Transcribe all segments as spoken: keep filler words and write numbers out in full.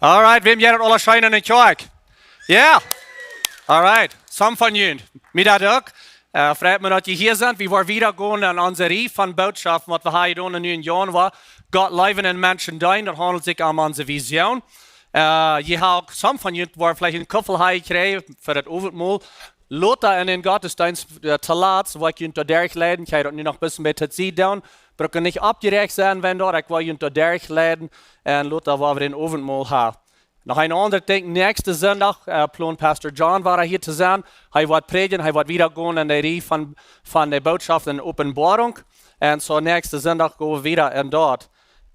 Alright, wäm jeit daut aula scheen enne Kjoakj? Yeah. Alright, some von junt. Mie daut uk. Äh, freit mie, daut jie hia sent. Wie woaren wieda gonen en onse Rieej von Bootschoften, waut wie haben jedonen nu en Januar. Gott leewen un Menschen deenen, daut haundelt sikj om onse Vision. Äh, jie haben uk, some von junt woaren veleicht een Kuffel haben jekjräajen fa daut Owentmol. Lota en dän Gottesdeenst, äh, toolatst, woa ekj junt doaderch leiden, ekj hab daut nu noch een bät mea Tiet doonen. Bruck nich oppjeräacht sennen, wan daut, ekj woa junt doaderch leiden. Un lota woa wie dän Owentmol haben. Noch een aundret Dinkj, näakjsten Sindach, äh, plont Pastor John wada hia to sennen. Hee woat prädjen, hee woat wieda gonen en de Rieej von, von de Bootschoften en Openboarunk. Un soo näakjsten Sindach go wie wieda en daut.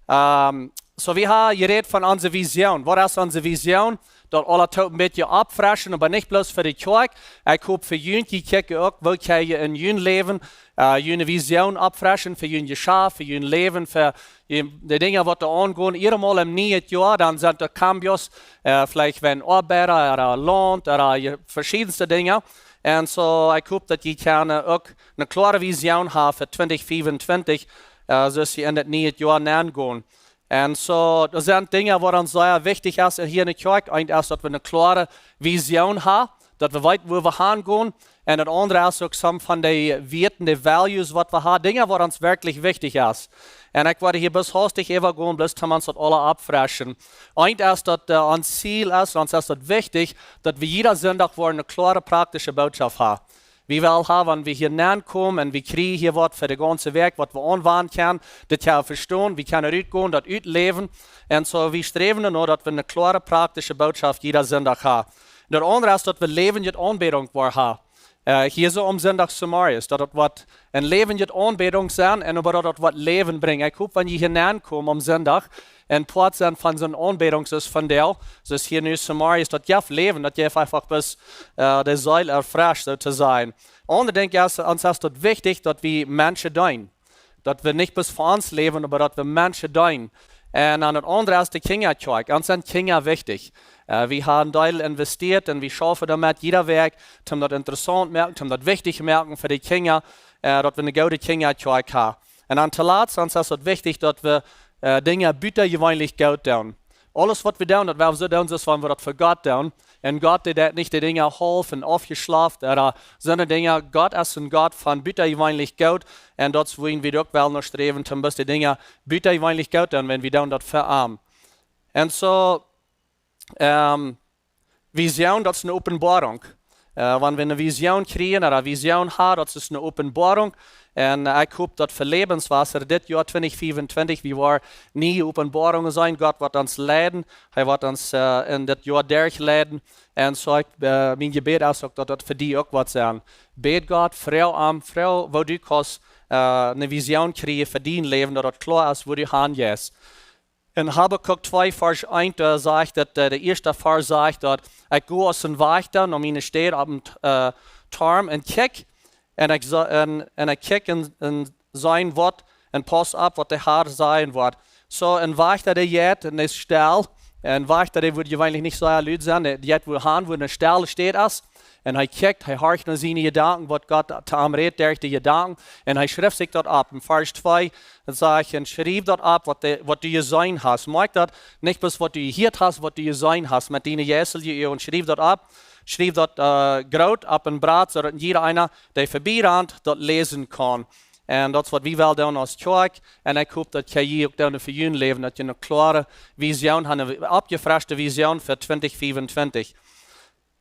Ähm, soo, wie haben jerät von onse Vision. Waut es onse Vision? Daut aula toop een bät oppfreschen, oba nich bloos fa de Kjoakj. Ekj hop fa junt, jie kjikjen uk, woo kjenn jie en jun Läwen, äh, june Vision oppfreschen, fa jun Jeschaft, fa jun Läwen, fa jun, de Dinja, waut doa aungonen. Jieda Mol em nieen Joa, dan sent doa cambios, äh, veleicht wan Oabeida, ooda Launt, ooda je-, veschiedenste Dinja. Un soo, ekj hop, daut jie kjennen uk eene kloare Vision haben fa twintich fiefuntwintich, äh, soo aus jie en daut niee Joa nengonen. Un soo, daut sent Dinja, waut ons sea wichtich es hia enne Kjoakj. Eent es, daut wie eene kloare Vision haben, daut wie weeten, wua wie hangonen. Un daut aundre es uk some von de Wieet, de values, waut wie haben, Dinja, waut ons werkjlich wichtich es. Un ekj wudd hia bloos hastich äwagonen, bloos toom ons daut aula oppfreschen. Eent es, daut, äh, ons Ziel es, ons es daut wichtich, daut wie jieda Sindach woaren eene kloare, praktische Bootschoft haben. Wie wellen haben, wan wie hia nenkomen un wie kjrieen hia waut fa de gaunze Wäakj, waut wie aunwenjen kjennen, daut wie vestonen, wie kjennen rutgonen, daut utläwen. Un soo, wie sträwen doano, daut wie eene kloare, praktische Bootschoft jieda Sindach haben. Daut aundre es, daut wie läwendje Aunbädunk woaren haben. Äh, hia soo aum Sindach zemorjes, daut daut woat eene läwendje Aunbädunk sennen un oba daut daut woat Läwen brinjen. Ekj hop, wan jie hia nenkomen aum Sindach, een Poat sennen von soone Aunbädunk soo aus vondoag, soo aus hia nu zemorjes, daut jeft Läwen, daut jeft eefach bloos, äh, de Seel erfrescht, soo to sajen. Aundret Dinkj es, ons es daut wichtich, daut wie Menschen deenen. Daut wie nich bloos fa ons läwen, oba daut wie Menschen deenen. Un dan daut aundre es de Kjinjakjoakj. Ons sent Kjinja wichtich. Äh, wie haben een Deel investeet un wie schaufen doamet jieda Wäakj, om daut interessaunt moaken, om daut wichtich moaken fa de Kjinja, äh, daut wie eene goode Kjinjakjoakj haben. Un dan toolatst, ons es daut wichtich, daut wie, äh, Dinja butajeweenlich goot doonen. Aules, waut wie doonen, daut woa wie soo doonen, soo aus wan wie daut fa Gott doonen. Un Gott, dee deit nich de Dinja haulf un aufjeschloten, ooda soone Dinja. Gott es een Gott von butajeweenlich goot. Un daut es, wua wie uk wellen no sträwen, om bloos de Dinja butajeweenlich goot doonen, wan wie doonen daut fa am. Un soo, ähm, Vision, daut es eene Openboarunk. Äh, wan wie eene Vision kjrieen, ooda Vision haben, daut es eene Openboarunk. Un, äh, ekj hop, daut fa Läwenswota dit Joa twintich fiefuntwintich, wie woaren niee Openboarungen seenen. Gott woat ons leiden, hee woat ons, äh, en dit Joa derchleiden. Un soo ekj, äh, mien Jebäd es uk, daut daut fa die uk woat sennen. Bäd Gott, froag am, froag, woo du kaust, äh, eene Vision kjrieen fa dien Läwen, daut daut kloa es, wua du hanjeist. En Habakuk twee, Varsch eent, doa sajcht daut, äh, de ieeschte Varsch sajcht daut: "Ekj go aus een Wajchta no miene Städ opp dän, äh, Torm un kjikj, un ekj sa-, un, un ekj kjikj un, un seenen woat, un pauss opp, waut de Har sajen woat." Soo, een Wajchta, dee jeit un es stell. Een Wajchta, dee wudd jeweenlich nich soo lud sennen, dee jeit wua han, wua eene stelle Städ es. Un hee kjikjt, hee horcht no siene Jedanken, waut Gott to am rät derch de Jedanken. Un hee schrift sikj daut opp. En Varsch twee, daut sajcht: "Un schriew daut opp, waut de, waut du jeseenen hast." Moakj daut, nich bloos waut du jehieet hast, waut du jeseenen hast met diene jeistelje Uagen. Schriew daut opp. Schriew daut, äh, groot opp een Blat, soo daut jieda eena, dee verbie rant, daut läsen kaun. Un daut es, waut wie wellen doonen aus Kjoakj. Un ekj hop, daut jie uk doonen fa jun Läwen, daut jie eene kloare Vision haben, eene oppjefreschte Vision fa twintich fiefuntwintich.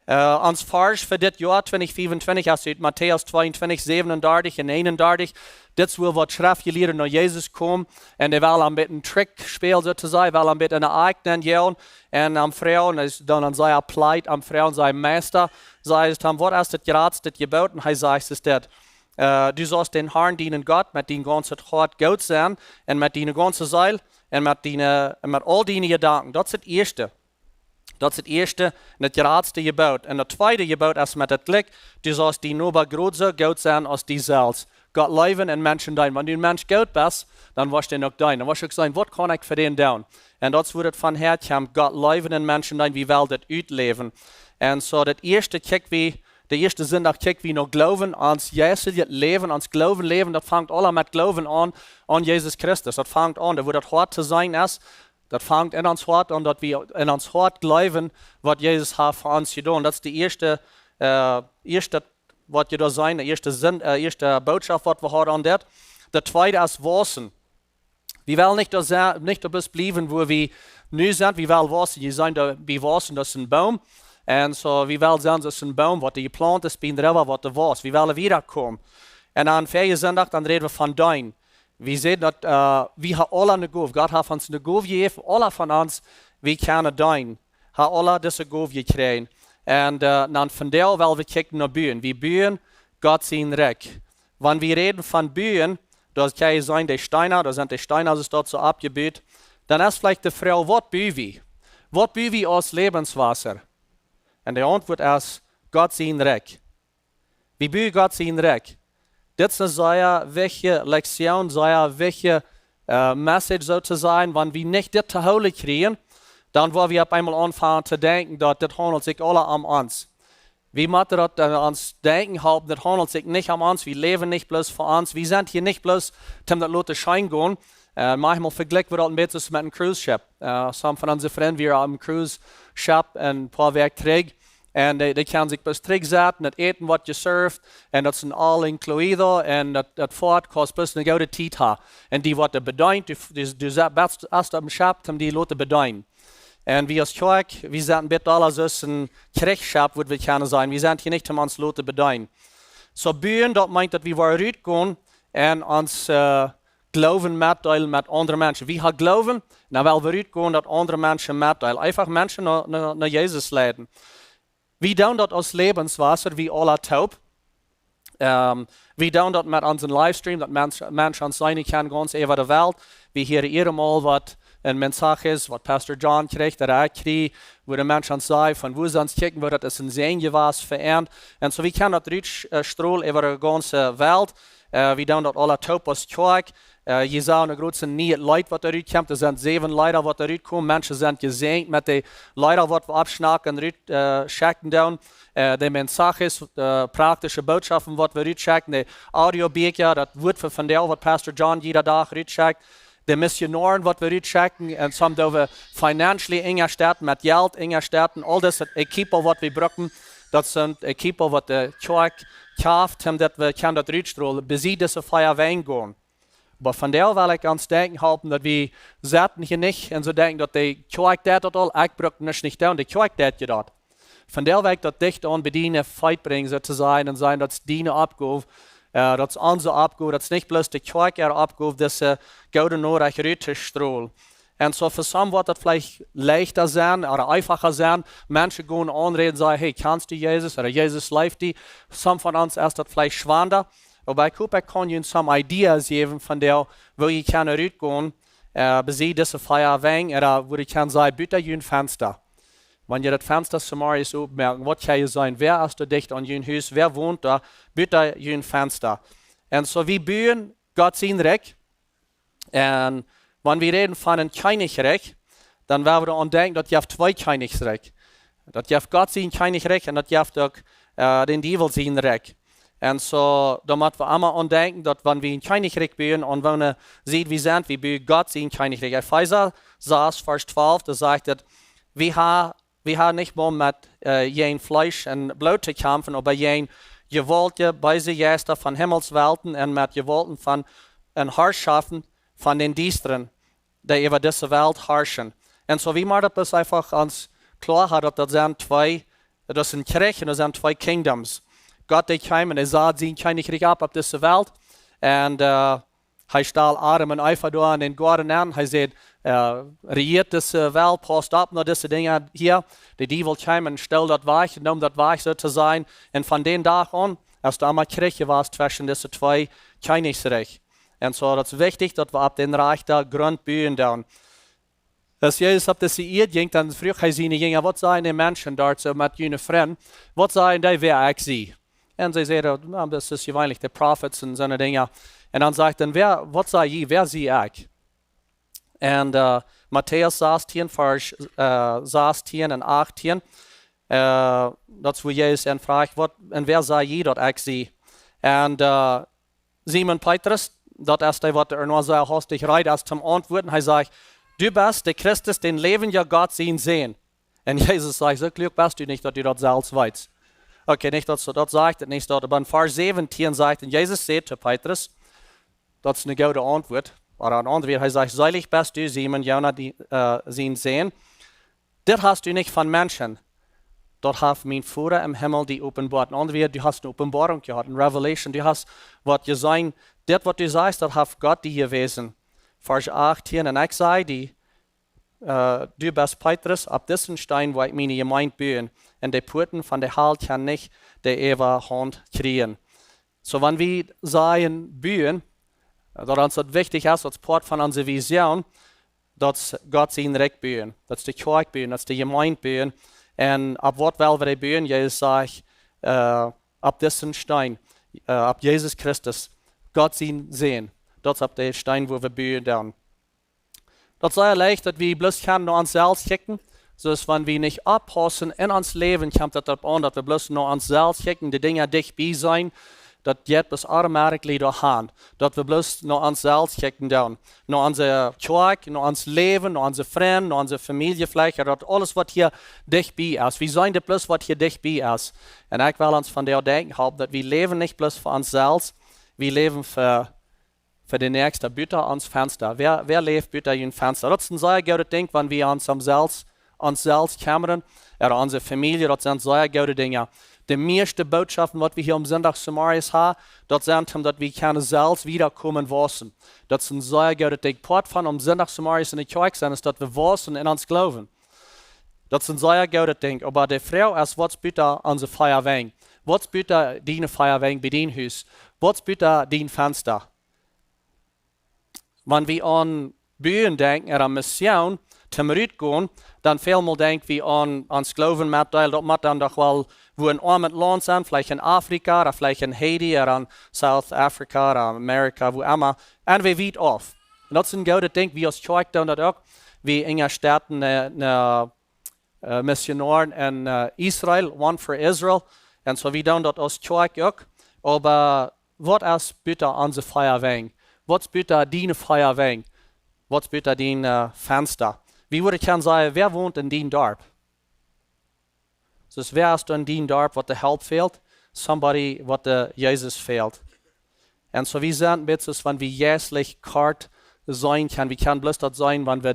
Äh, ons Varsch fa dit Joa twintich fiefuntwintich es ut Matäus tweeuntwintich, säwenundartich un eenundartich. Dit es wua waut Schreftjelieede no Jesus komen. Un dee wellen am met een Trick spälen, soo to sajen. Wellen am met eene Akj nenjoagen. Un am froagen, un dan, dan säd hee, pleit, am froagen, säd: "Meista", säd hee, "waut es daut jratste Jebot?" Un hee sajcht, es dit: Äh, "Du saust dän Harn, dienen Gott, met dien gaunzet Hoat goot sennen, un met diene gaunze Seel, un met diene, un met aul diene Jedanken." Daut es daut ieeschte. Daut es daut ieeschte un daut jratste Jebot. Un daut tweede Jebot es met daut jlikj: "Du saust dienen Noba jrod soo goot sennen aus die selfst." Gott leewen un Menschen deenen. Wan du een Mensch goot best, dan woascht du am uk deenen. Dan woascht du uk sajen: "Waut kaun ekj fa dän doonen?" Un daut es, wua daut von häakjemt: Gott leewen un Menschen deenen, wie wellen daut utläwen. Un soo, daut ieeschte kjikj wie, de ieeschte Sindach kjikj wie no Gloowen, ons jeisteljet Läwen, ons Gloowen läwen, daut fangt aula met Gloowen aun, aun Jesus Christus. Daut fangt aun, doa wua daut Hoat to seenen es, Daut fangt en ons Hoat aun, daut wie en ons Hoat jleewen, waut Jesus haft fa ons jedonen. Daut es de ieeschte, äh, ieeschte, waut jie doa seenen, de ieeschte Sind, äh, ieeschte Bootschoft, waut wie haben aun dit. De tweede es wausen. Wie wellen nich doa se-, nich doa bloos bliewen, wua wie nu sent. Wie wellen wausen. Jie seenen doa, wie wausen, daut es een Boom. Un soo, wie wellen sennen, daut es een Boom, waut jeplaunt es bie een River, waut doa waust. Wie wellen wieda komen. Un aun värjen Sindach, dan räden wie von deenen. Wie seenen daut, äh, wie haben aula eene Gow. Gott haft ons eene Gow jejäft, aula von ons, wie kjennen deenen. Haben aula dise Gow jekjräajen. Un, äh, dan vondoag wellen wie kjikjen no buen. Wie buen Gott sien Rikj. Wan wie räden von buen, daut kjenn jie seenen, de Steena, daut sent de Steena, daut es doa soo oppjebut. Dan es veleicht de Froag, waut buen wie? Waut buen wie aus Läwenswota? Un de Auntwuat es, Gott sien Rikj. Wie buen Gott sien Rikj. Dit es eene sea wichtje Lektion, sea wichtje, äh, Message soo to sajen. Wan wie nich dit to hoolen kjrieen, dan woa wie opp eemol aunfangen to denkjen, daut dit haundelt sikj aula om ons. Wie motten daut, äh, ons Denkjen halpen, dit haundelt sikj nich om ons, wie läwen nich bloos fa ons, wie sent hia nich bloos, om daut loten scheen gonen. Äh, maunchmol vejlikj wie daut een bät soo met een Cruise Ship. Äh, some von onse Frind wieren opp een Cruise Ship een poa Wäakj trigj. Un dee, dee kjennen sikj bloos trigjsetten, daut Äten woat jeserved, un daut es een all incluido, un daut, daut Foat kost bloos eene goode Tiet haben. Un dee woaren bedeent, du, du, du se-, best, best opp een Schepp, om die loten bedeenen. Un wie aus Kjoakj, wie sent een bät aula soo aus een Kjrichsschepp, wudd wie kjennen sajen. Wie sent hia nich om ons loten bedeenen. Soo buen, daut meent, daut wie woaren rutgonen un ons, äh, Gloowen metdeelen met aundre Menschen. Wie haben Gloowen, dan wellen wie rutgonen, daut aundre Menschen metdeelen. Eefach Menschen no, no, no Jesus leiden. Wie doonen daut aus Läwenswota, wie aula toop. Ähm, wie doonen daut met onsen Livestream, daut Mensch, Menschen ons seenen kjennen gaunz äwa de Welt. Wie hieren hia mol waut een Mensaje es, waut Pastor John kjrieech, daut ekj kjrieech, wua de Menschen ons sajen, von wua see ons kjikjen, wua daut es een Säajen jewast fa an. Un soo, wie kjennen daut rut, äh, strolen äwa de gaunze Welt. Äh, wie doonen daut aula toop aus Kjoakj. Äh, jie sajen een groot nieet Leet, waut doa rutkjemt. Doa sent säwen Leeda, waut doa rutkomen. Menschen sent jesäajent met de Leeda, waut wie oppschnacken, rut, äh, schekjen doonen. Äh, de Mensajes, äh, praktische Bootschoften, waut wie rutschekjen. De Audiobieekja, daut Wuat fa vondoag, waut Pastor John jieda Dach rutschekjt. De Missionoaren, waut wie rutschekjen. Un some doo wie financially unjastetten, met Jelt unjastetten. Aul daut equipo, waut wie brucken, daut sent equipo, waut de Kjoakj kjeft, om daut wie kjennen daut rutstrolen, besied dise vea Wäaj gonen. Oba vondoag well ekj ons Denkjen halpen, daut wie setten hia nich un soo denkjen, daut de Kjoakj deit daut aul, ekj bruck nuscht nich doonen, de Kjoakj deit je daut. Vondoag well ekj daut dicht aun bie diene Feet brinjen, soo to sajen, un sajen, daut es diene Oppgow, äh, daut es onse Oppgow, daut es nich bloos de Kjoakj äare Oppgow, dise goode Norecht rut to strolen. Un soo fa some woat daut veleicht leichta sennen, ooda eefacha sennen, Menschen gonen aunräden, sajen, hey, kjanst du Jesus? Ooda Jesus leeft die. Some von ons es daut veleicht schwanda. Oba ekj hop, ekj kaun junt some ideas jäwen von dee, woo jie kjennen rutgonen, äh, besied dise vea Wäaj, ooda woo jie kjennen sajen, buta jun Fensta. Wan jie daut Fensta zemorjes opmoaken, waut kjenn jie seenen? Wäa es doa dicht aun jun Hus? Wäa wont doa buta jun Fensta? Un soo, wie buen Gott sien Rikj. Un wan wie räden von een Kjennichrikj, dan woa wie doaraun denkjen, daut jeft twee Kjennichrikj. Daut jeft Gott sien Kjennichrikj un daut jeft uk, äh, dän Diewel sien Rikj. Un soo, doa mott wie emma aun denkjen, daut wan wie een Kjennichrikj buen, aun woone Sied wie sent, wie buen Gott sien Kjennichrikj. Efeesa sas, Varsch twalf, doa sajcht et, wie ha-, wie haben nich mea met, äh, jäajen Fleesch un Bloot to kjamfen, oba jäajen jewaultje, beese Jeista von Himmelswelten un met Jewaulten von, un Harschoften von dän Diestren, dee äwa dise Welt harschen. Un soo, wie motten daut bloos eefach ons kloa haben, daut daut sent twee, daut es een Kjrich un daut sent twee kingdoms. Gott, dee kjeem un hee sad sien Kjennichrikj opp, opp dise Welt. Un, äh, hee stald Adam un Eva doa en dän Goaden aun. Hee säd, äh, rejieet dise Welt, paust opp no dise Dinja hia. De Diewel kjeem un stoolt daut wajch, neem daut wajch, soo to sajen. Un von dän Dach aun es doa emma Kjrich jewast tweschen dise twee Kjennichrikj. Un soo, daut es wichtich, daut wie opp dän rajchten Grunt buen doonen. Aus Jesus opp dise Ieed jinkj, dan fruach hee siene Jinja, waut sajen de Menschen doa soo met june Frind? Waut sajen dee, wäa ekj sie? Un see säden, na, daut es jeweenlich, de Prophets un soone Dinja. Un dan sajcht hee, wäa, waut saj jie, wäa sie ekj? Un, äh, Matäus sastieen, Varsch, äh, sastieen un achttieen, äh, daut es wua Jesus an fruach, waut, un wäa saj jie daut ekj sie? Un, äh, Simon Petrus, daut es dee, waut doa noch soo hastich reed es toom auntwuaden. Hee sajcht, Du best de Christus, dän läwendjen Gott sien Sän. Un Jesus sajcht: Soo kluak best du nich, daut du daut selfst weetst. Okay, nich daut, daut sajcht et nich daut, oba en Varsch säwentieen sajcht: Un Jesus säd to Petrus, daut es eene goode Auntwuat, oba een aundret Wuat, hee sajcht: Seelich best du, Simon Jona, dee, äh, sien Sän. Dit hast du nich von Menschen, daut haft mien Voda em Himmel die openboat. En aundre Wieed, du hast eene Openboarunk jehaut, eene Revelation, du hast waut jeseenen. Dit, waut du sajchst, daut haft Gott die jewäsen. Varsch achtieen: Un ekj saj die, äh, du best Petrus, opp disen Steen woa ekj miene Jemeent buen, un de Puaten von de Hal kjennen nich de Äwahaunt kjrieen. Soo, wan wie sajen buen, äh, daut ons daut wichtich es, daut es Poat von onse Vision, daut es Gott sien Rikj buen, daut es de Kjoakj buen, daut es de Jemeent buen. Un opp waut well wie dee buen? Jesus sajcht, äh, opp disen Steen, äh, opp Jesus Christus, Gott sien Sän. Daut es opp dän Steen, wua wie buen doonen. Daut es sea leicht, daut wie bloos gonen no ons selfst kjikjen. Soo aus wan wie nich oppaussen en ons Läwen, kjemt daut doaropp aun, daut wie bloos no ons selfst kjikjen, de Dinja dicht bie seenen, daut jeit bloos automatically doahan, daut wie bloos no ons selfst kjikjen doonen. No onse Kjoakj, no ons Läwen, no onse Frind, no onse Famielje veleicht, daut aules, waut hia dicht bie es. Wie seenen daut bloos, waut hia dicht bie es. Un ekj well ons vondoag denkjen halpen, daut wie läwen nich bloos fa ons selfst, wie läwen fa, fa dän Näakjsten buta ons Fensta. Wäa, wäa läft buta jun Fensta? Daut es een sea goodet Dinkj, wan wie ons om selfst ons selfst kjemmren, ooda onse Famielje, daut sent sea goode Dinja. De mieeschte Bootschoften, waut wie hia aum Sindach zemorjes haben, daut sent, om daut wie kjennen selfst wieda komen waussen. Daut es een sea goodet Dinkj. Poat von aum Sindach zemorjes enne Kjoakj sennen, es daut wie waussen en ons Gloowen. Daut es een sea goodet Dinkj. Oba de Froag es, waut es buta onse vea Wenj? Waut es buta diene vea Wenj bie dien Hus? Waut es buta dien Fensta? Wan wie aun buen denkjen, ooda Mission, toom rutgonen, dan välmol denkj wie aun ons Gloowen metdeelen, daut mott dan doch woll wua een oamet Launt sennen, veleicht en Afrika, ooda veleicht en Haiti, ooda en South Africa, ooda Amerika, wua emma. Un wie wiet auf. Un daut es een goodet Dinkj, wie aus Kjoakj doonen daut uk. Wie enjestetten, äh, äh, äh, Missionoaren en, äh, Israel, One for Israel. Un soo, wie doonen daut aus Kjoakj uk. Oba waut es buta onse vea Wenj? Waut es buta diene vea Wenj? Waut es buta dien, äh, Fensta? Wie wudden kjennen sajen, wäa wont en dien Darp? Soo, wäa es doa en dien Darp, waut de Help fält? Somebody, waut de Jesus fält. Un soo, wie sent een bät soo, wan wie jeistlich kort seenen kjennen. Wie kjennen bloos daut seenen, wan wie,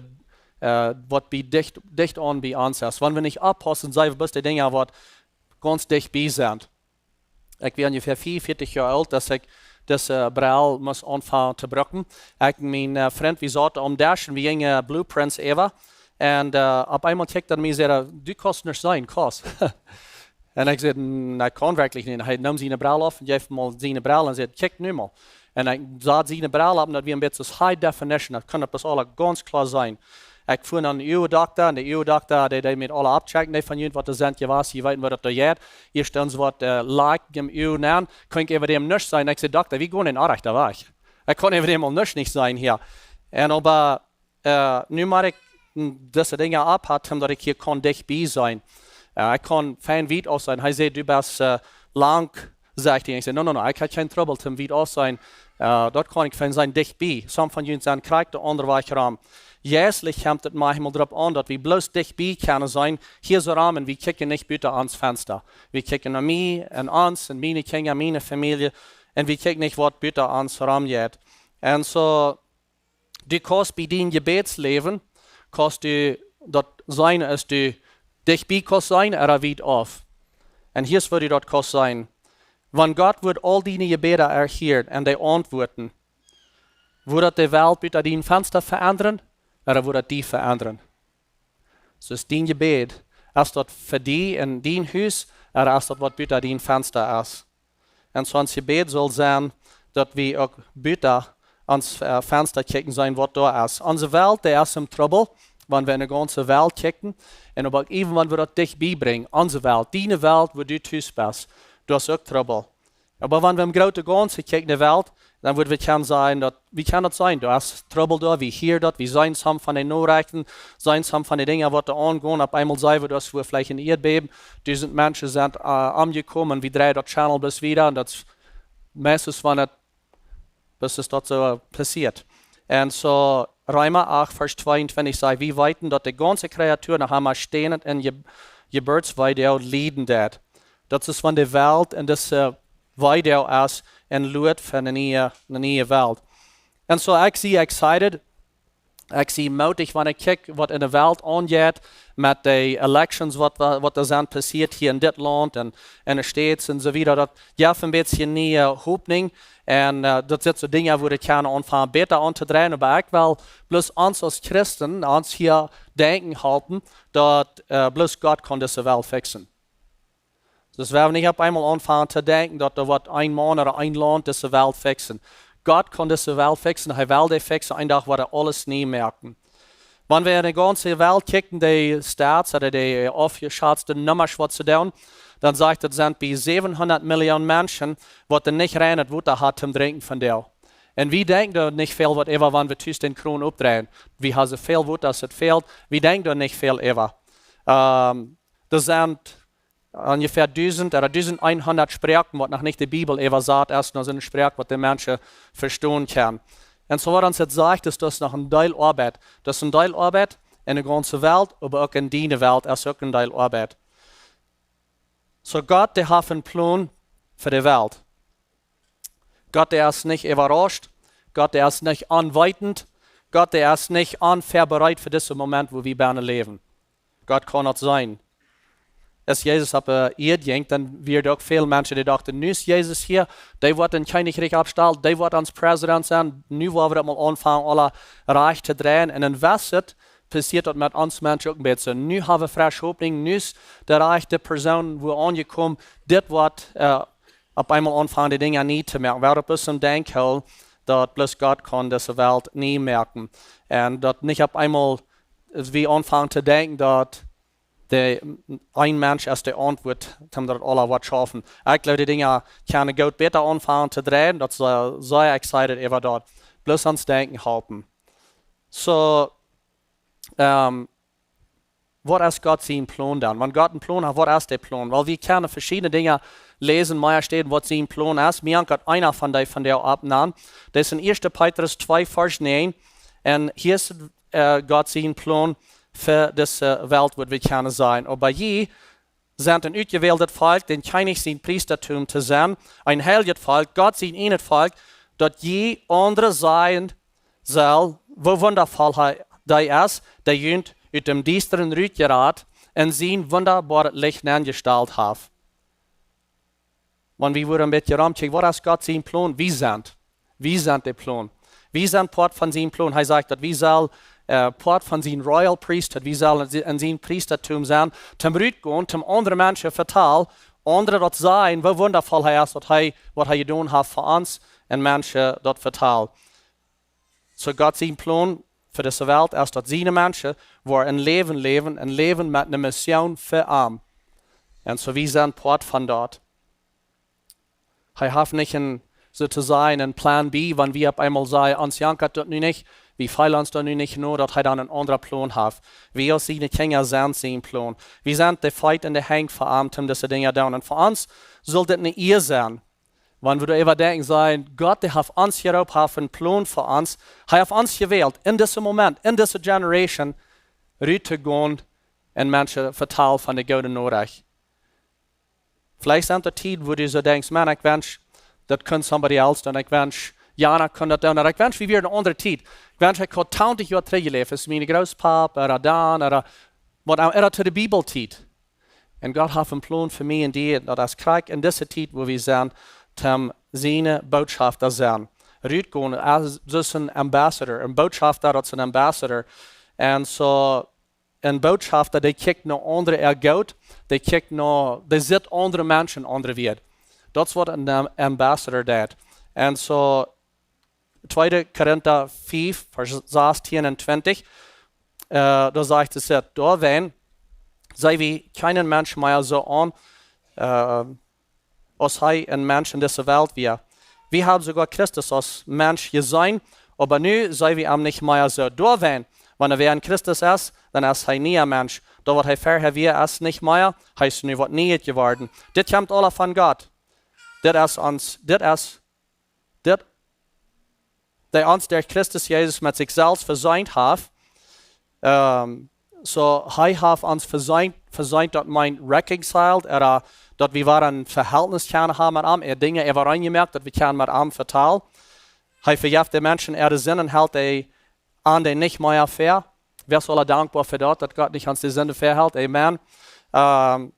äh, waut bie dicht, dicht aun bie ons es. Wan wie nich oppaussen, seenen wie bloos de Dinja, waut gaunz dicht bie sent. Ekj wia onjefäa fiewunvieetich Joa oolt, aus ekj dise, äh, Brell must aunfangen to brucken. Ekj un mien, äh, Frint, wie sauten aum Desch un wie jinjen, äh, Blueprints äwa. Un, äh, opp eemol kjikjt hee mie, säd hee: "Du kaust nuscht seenen, kaust." Un ekj säd: "Na, ekj kaun werkjlich nich." Hee neem siene Brell auf un jeef mie siene Brell un säd: "Kjikj nu mol." Un ekj sad siene Brell opp un daut wia een bät soo High Definition, daut kunn ekj bloos aules gaunz kloa seenen. Ekj fua no een Uagendokta un de Uagendokta, dee, dee deed mie aules aufchecken, dee von junt, waut doa sent jewast, jie weeten, waut daut doa jeit. Hia steit soo waut, äh, Lakj em Uag nenn, kunn ekj äwa däm nuscht seenen. Ekj säd: "Dokta, wie gonen en orrajchta Wajch. Ekj kaun äwa däm aul nuscht nich seenen hia." Un oba äh, nu mott ekj, mm, dise Dinja aufhoolen, daut ekj hia kaun dicht bie seenen. Äh, ekj kaun fein wiet auf seenen. Hee säd: "Du best, äh, lang," sajcht hee. Ekj säd: "No, no, no, ekj hab kjeen Trubbel, om wiet auf seenen. Äh, daut kaun ekj fein seenen, dicht bie." Some von junt sent krakjt de aundre Wajch rom. Jeistlich kjemt et mau eemol doaropp aun, daut wie bloos dicht bie kjennen seenen. Hia soo rom, un wie kjikjen nich buta ons Fensta. Wie kjikjen no mie un ons un miene Kjinja, miene Famielje. Un wie kjikjen nich, waut buta ons rom jeit. Un soo, du kaust bie dien Jebädsläwen, kaust du daut seenen, aus du dicht bie kaust seenen, ooda wiet auf. Un hia es, woo du daut kaust seenen. Wan Gott wudd aul diene Jebäda erhieren un dee auntwuaden, wudd daut de Welt buta dien Fensta veendren, ooda wudd daut die veendren? Soo es dien Jebäd, es daut fa die en dien Hus, ooda es daut, waut buta dien Fensta es? Un soo ons Jebäd saul sennen, daut wie uk buta ons, äh, Fensta kjikjen seenen, waut doa es. Onse Welt, dee es em Trubbel, wan wie en de gaunze Welt kjikjen. Un oba uk iewen, wan wie daut dicht bie brinjen, onse Welt, diene Welt, wua du tus best, du hast uk Trubbel. Oba wan wie em grooten Gaunzen kjikjen, de Welt, dan wudden wie kjennen sajen, daut, wie kjennen daut seenen? Doa es Trubbel doa, wie hieren daut, wie seenen some von de Norechten, seenen some von de Dinja, waut doa aungonen. Opp eemol seenen wie, daut es veleicht een Ieedbäben, dusent Menschen sent, äh, omjekomen, wie dreien daut Channel bloos wieda, un daut es meistens, wan et, bloos es daut soo, äh, passieet. Un soo, Reema acht, Varsch tweeuntwintich sajcht: "Wie weeten, daut de gaunze Kreatua noch emma ständich en Je-, Jeburtsweedoag lieden deit." Daut es, wan de Welt en dise Weedoag es un luat fa eene niee, eene niee Welt. Un soo, ekj sie excited, ekj sie mootich, wan ekj kjikj, waut en de Welt aunjeit, met de elections, waut, wa-, waut doa sent passieet hia en dit Launt un en de States un soo wieda. Daut jeft een bät niee Hopninj. Un, äh, daut sent soo Dinja, wua de Kjarna aunfangen bäta auntodreien. Oba ekj well bloos ons aus Christen, ons hia denkjen halpen, daut, äh, bloos Gott kaun dise Welt fixen. Dus wie haben nich opp eemol aunfangen to denkjen, daut doa woat een Maun ooda een Launt dise Welt fixen. Gott kaun dise Welt fixen, hee well dee fixen, een Dach woat hee aules nie moaken. Wan wie en de gaunze Welt kjikjen, de Stats ooda de aufjeschatzte Nummasch, waut see doonen, dan sajcht et, daut sent bie säwenhundat Millioon Menschen, waut doa nich reinet Wota haben toom Drinkjen vondoag. Un wie denkjen doa nich väl waut äwa, wan wie tus dän Kron oppdreien. Wie haben soo väl Wota aus et fält. Wie denkjen doa nich väl äwa. Ähm, doa sent onjefäa dusent ooda dusent eehundat Sproaken, waut noch nich de Bibel äwasat es, no soone Sproak, waut de Menschen vestonen kjennen. Un soo waut ons et sajcht, es daut noch een Deel Oabeit. Daut es een Deel Oabeit en de gaunze Welt, oba uk en diene Welt es uk een Deel Oabeit. Soo Gott, dee haft een Plon fa de Welt. Gott, dee es nich äwarauscht. Gott, dee es nich onweetend. Gott, dee es nich onveabereit fa disen Moment, wua wie bennen läwen. Gott kaun daut seenen. Aus Jesus opp de Ieed jinkj, dan wieren uk väl Menschen, dee dochten: "Nu es Jesus hia, dee woat een Kjennichrikj oppstalen, dee woat ons Präsident sennen, nu woa wie daut mol aunfangen, aula rajcht to dreien." Un dan wia et, passieet daut met ons Menschen uk een bät. Nu haben wie fresche Hopninj, nu es de rajchte Persoon wua aunjekomen. Dit woat, äh, opp eemol aunfangen, de Dinja nie to moaken. Wie haben bloos een Denkjhool, daut bloos Gott kaun dise Welt nie moaken. Un daut nich opp eemol wie aunfangen to denkjen, daut de, een Mensch es de Auntwuat, om daut aula waut schaufen. Ekj jleew, de Dinja kjennen goot bäta aunfangen to dreien, daut see, see excited äwa daut. Bloos ons denkjen halpen. Soo, ähm, waut es Gott sien Plon dan? Wan Gott een Plon haft, waut es de Plon? Well, wie kjennen veschiedne Dinja läsen, mea Städen, waut sien Plon es. Mie jankat eena von dee, von dee oppnanen. Daut es en Ieeschte Petrus twee, Varsch näajen. Un hia es, äh, Gott sien Plon fa dise Welt, waut wie kjennen seenen. Oba jie sent een utjewältet Volkj, dän Kjennich sien Priestatum to sennen, een heiljet Volkj, Gott sien ieejnet Volkj, daut jie aundre sajen sellen, woo wundavoll hee, dee es, dee junt ut däm Diestren rutjerat un sien wundaboaret Licht nenjestalt haft. Wan wie wudden een bät romkjikjen, waut es Gott sien Plon? Wie sent. Wie sent de Plon. Wie sent Poat von sien Plon. Hee sajcht, daut wie sellen, äh, Poat von sien Royal Priesthood, wie sellen en si-, en sien Priestatum sennen, toom rutgonen, toom aundre Menschen vetalen, aundre daut sajen, woo wundavoll hee es, waut hee, waut hee jedonen haft fa ons, un Menschen daut vetalen. Soo Gott sien Plon fa dise Welt es, daut siene Menschen woaren een Läwen läwen, een Läwen met eene Mission fa am. Un soo wie sent Poat von daut. Hee haft nich een, soo to sajen, een Plan B, wan wie opp eemol sajen, ons jankat daut nu nich, wie feelen ons daut nu nich no, daut hee dan een aundren Plon haft. Wie aus siene Kjinja sent sien Plon. Wie sent de Feet un de Henj fa am, om dise Dinja to doonen. Un fa ons saul dit eene Ea sennen. Wan wie doaräwa denkjen, sajen, Gott, dee haft ons hia opp, haft een Plon fa ons. Hee haft ons jewält, en disen Moment, en dise Generation, rut to gonen un Menschen vetalen von de goode Norecht. Veleicht sent doa Tieden, wua du soo denkjst: "Man, ekj wensch, daut kunn somebody else doonen. Ekj wensch, jana kunn daut doonen. Ooda ekj wensch, wie wieren eene aundre Tiet. Ekj wensch, ekj haud twintich Joa trigjjeläft, es mien Grootpap, ooda dan, ooda waut emma, ooda to de Bibeltiet." Un Gott haft een Plon fa mie un die, daut es krakjt en dise Tiet, wua wie sent, om siene Bootschafta sennen. Rutgonen aus, aus een Ambassador, een Bootschafta, daut es een Ambassador. Un soo, een Bootschafta, dee kjikjt no aundre äa Goot, dee kjikjt no, dee sitt aundre Menschen, aundre Wieed. Daut es waut een Am-, Ambassador deit. Un soo, tweede Korinta fiew, Varsch sastieen un twintich, äh, doa sajcht et: "Doawäajen see wie kjeenen Mensch mea soo aun, äh, aus hee een Mensch en dise Welt wia. Wie haben soogoa Christus aus Mensch jeseenen, oba nu see wie am nich mea soo. Doawäajen, wan wäa en Christus es, dan es hee een niea Mensch. Daut waut hee verhäa wia, es nich mea, hee es nu waut Nieet jeworden." Dit kjemt aula von Gott. Dit es ons, dit es, dit dee ons derch Christus Jesus met sikj selfst vesient haft. Ähm, so, hee haft ons vesient, vesient, daut meent reconciled, ooda daut wie wada een Vehältnis kjennen haben met am, hee haft Dinja äwareen jemoakt, daut wie kjennen met am vetalen. Hee vejeft de Menschen äare Sinden, helt dee aun dee nich mea väa. Wäa saul dankboa fa daut, daut Gott nich ons de Sind väahelt? Amen. Ähm,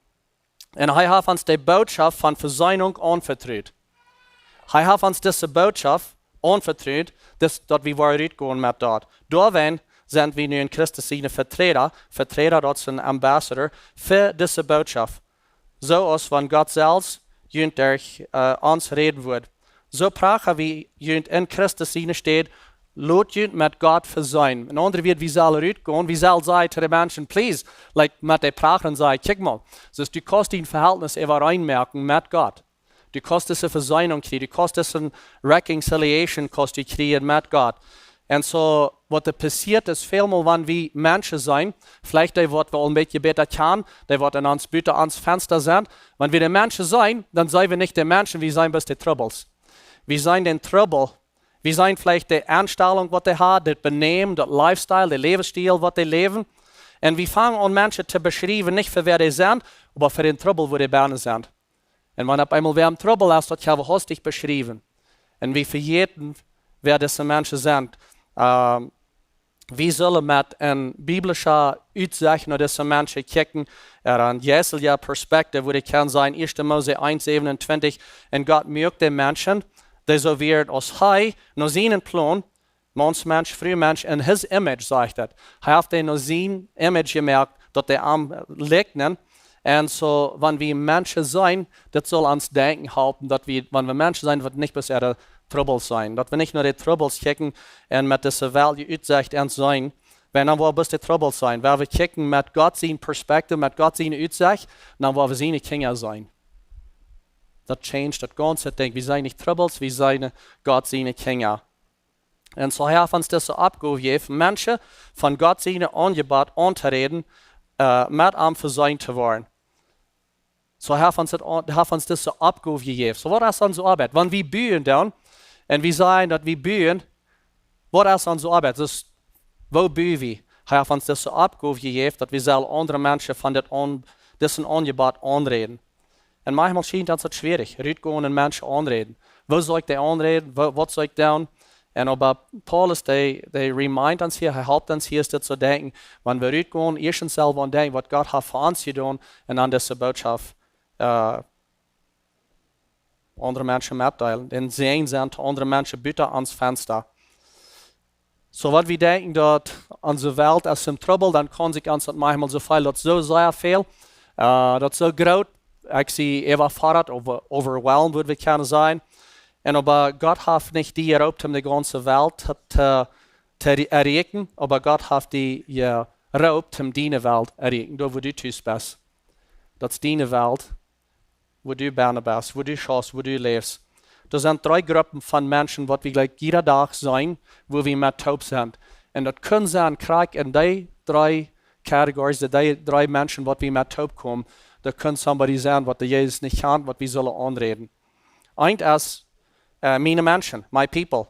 un hee haft ons de Botschaft von Vesöhnung aunvetrut. Hee haft ons dise Botschaft aunvetrut, dis, daut wie woaren rutgonen met daut. Doawäajen sent wie nu en Christus siene Veträda, Veträda, daut es een Ambassador, fa dise Botschaft. Soo aus wan Gott selfst junt derch, äh, ons räden wudd. Soo pracha wie junt en Christus siene Städ, lot junt met Gott vesöhnen. En aundre Wieed, wie sellen rutgonen, wie sellen sajen to de Menschen, please, like, met de Pracha sajen, kjikj mol, soo du kaust dien Vehältnis äwareen moaken met Gott. Du kaust dise Vesöhnung kjrieen, du kaust dise reconciliation kaust du kjrieen met Gott. Un soo, waut doa passieet es, välmol wan wie Menschen seenen, veleicht dee waut wie aul een bät bäta kjanen, dee waut en ons, buta ons Fensta sent, wan wie de Menschen seenen, dan seenen wie nich de Menschen, wie seenen bloos de Trubbels. Wie seenen dän Trubbel, wie seenen veleicht de Enstalunk waut dee haben, daut Benämen, daut Lifestyle, de Läwensstiel waut dee läwen. Un wie fangen aun Menschen to beschriewen, nich fa wäa dee sent, oba fa dän Trubbel wua dee bennen sent. Un wan opp eemol wäa em Trubbel es, daut kjenn wie hastich beschriewen. Un wie vejäten wäa dise Menschen sent. Ähm, wie sellen met eene biblische Utsicht no dise Menschen kjikjen, ooda eene jeistelje Perspektive, wua ekj kaun sajen, ieeschte Mose eent säwenuntwintich, un Gott muak de Menschen, dee soo wieren aus hee, no sienen Plon, Maun Mensch, Fru Mensch, in his image, sajcht daut. Hee haft dee no sien image jemoakt, daut dee am likjnen. Un soo, wan wie Menschen seenen, daut saul ons denkjen halpen, daut wie, wan wie Menschen seenen, waut nich bloos äare Trubbels seenen. Daut wie nich no de Trubbels kjikjen un met dise Welt jeutsajcht aun seenen. Wan dan woa bloos de Trubbels seenen. Wan wie kjikjen met Gott sien Perspektive, met Gott siene Utsicht, dan woa wie siene Kjinja seenen. Daut changed daut gaunze Dinkj. Wie seenen nich Trubbels, wie seenen Gott siene Kjinja. Un soo haft ons dise Oppgow jejäft, Menschen von Gott sien Aunjebott auntoräden, äh, met am vesöhnt to woaren. Soo haft ons daut aun-, haft ons dise Oppgow jejäft. Soo, waut es onse Oabeit? Wan wie buen dan, un wie sajen daut wie buen, waut es onse Oabeit? Soo, woo buen wie? Hee haft ons dise Oppgow jejäft, daut wie sellen aundre Menschen von dit aun-, disen Aunjebott aunräden. Un maunchmol schient ons daut schwierich, rutgonen un Menschen aunräden. Woo saul ekj dee aunräden? Woo, waut saul ekj doonen? Un oba Paulus, dee, dee remind ons hia, hee halpt ons hia, es dit to denkjen, wan wie rutgonen, ieeschtens selfst aun denkjen, waut Gott haft fa ons jedonen, un dan dise Botschaft, äh, aundre Menschen metdeelen, dän Säajen sennen to aundre Menschen buta ons Fensta. Soo, wan wie denkjen daut onse Welt es em Trubbel, dan kaun sikj ons daut maunchmol soo fälen, daut soo sea väl, äh, daut soo groot, ekj sie äwafoddat, over-, overwhelmed, wudd wie kjennen sajen. Un oba Gott haft nich die jeroopt om de gaunze Welt to, to, to erreichen, oba Gott haft die jeroopt om diene Welt to erreichen, doa wua du tus best. Daut es diene Welt, wua du bennen best, wua du schaufst, wua du läfst. Doa sent dree Gruppen von Menschen, waut wie jlikj jieda Dach seenen, wua wie met toop sent. Un daut kaun sennen, krakjt en dee dree categories, dee, dee dree Menschen, waut wie met toop komen, daut kaun somebody sennen, waut de Jesus nich kjant, waut wie sellen aunräden. Eent es, äh, miene Menschen, my people.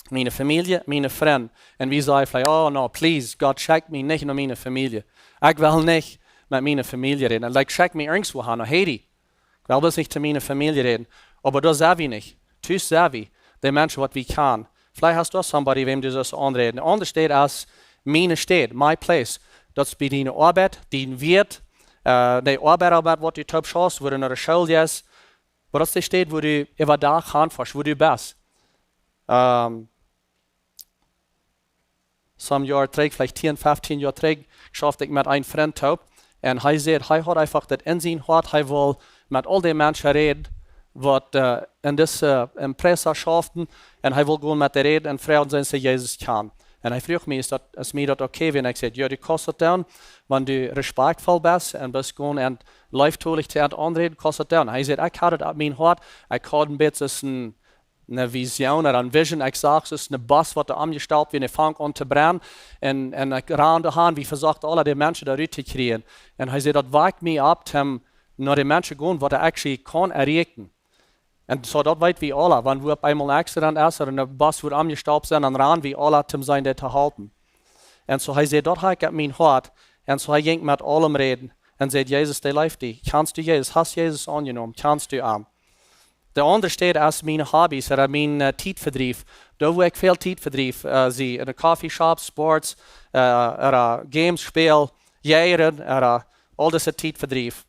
Miene Famielje, miene Frind. Un wie sajen veleicht, oh no, please, Gott, schekj mie nich no miene Famielje. Ekj well nich met miene Famielje räden. Un, like, schekj mie irjentwua han, no Haiti. Ekj well bloos nich to miene Famielje räden. Oba doa sent wie nich. Tus sent wie. De Menschen, waut wie kjanen. Veleicht hast du somebody, wäm du sust aunräden. Aundre Städ es miene Städ, my place. Daut es bie diene Oabeit, dien Wieet, äh, de Oabeit, oba waut du toop schaufst, wua du no de School jeist. Oba daut es de Städ, wua du äwa Dach hanfoascht, wua du best. Ähm, some Joa trigj, veleicht tieen, feftieen Joa trigj, schaufft ekj met een Frint toop. Un hee säd, hee haud eefach daut en sien Hoat, hee wull met aul dee Menschen räden, waut, äh, en dise Empresa schauften. Un hee wull gonen met dee räden un froagen, sent see Jesus kjanen. Un hee fruach mie, es daut, es mie daut okay, wan ekj säd, jo, du kaust daut doonen, wan du respektvoll best un best gonen un leeftolich to an aunräden, kaust daut doonen. Hee säd, ekj haud daut opp mien Hoat, ekj haud een bät een, eene Vision ooda eene Vision, ekj sach, daut es een Bus, waut doa aunjestalt wia, un dee funk aun to brennen. Un, un ekj rand doa han, wie vesochten aule dee Menschen doa rut to kjrieen. Un hee säd, daut wajkt mie opp, om no dee Menschen gonen, waut ekj actually kaun erreichen. Un soo daut weet wie aula, wan wua opp eemol een Accident es ooda een Bus woat aunjestaupt sennen, dan rannen wie aula toom sennen dee to halpen. Un soo hee säd, daut hab ekj opp mien Hoat. Un soo hee jinkj met aulem räden un säd: "Jesus, dee leeft die. Kjanst du Jesus? Hast Jesus aunjenomen? Kjanst du am?" De aundre Städ es miene Hobbys ooda mien, äh, Tietvedrief. Doa wua ekj väl Tiet vedriew, äh, see. Enne Coffeeshop, Sports, äh, ooda Games spälen, jäajen, ooda aul dise Tietvedrief.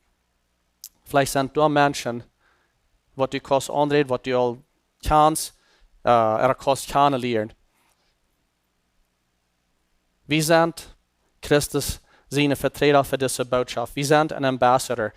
Veleicht sent doa Menschen, waut du kaust aunräden, waut du aul kjanst, äh, ooda kaust kjanen lieren. Wie sent Christus siene Veträda fa dise Botschaft. Wie sent een Ambassador.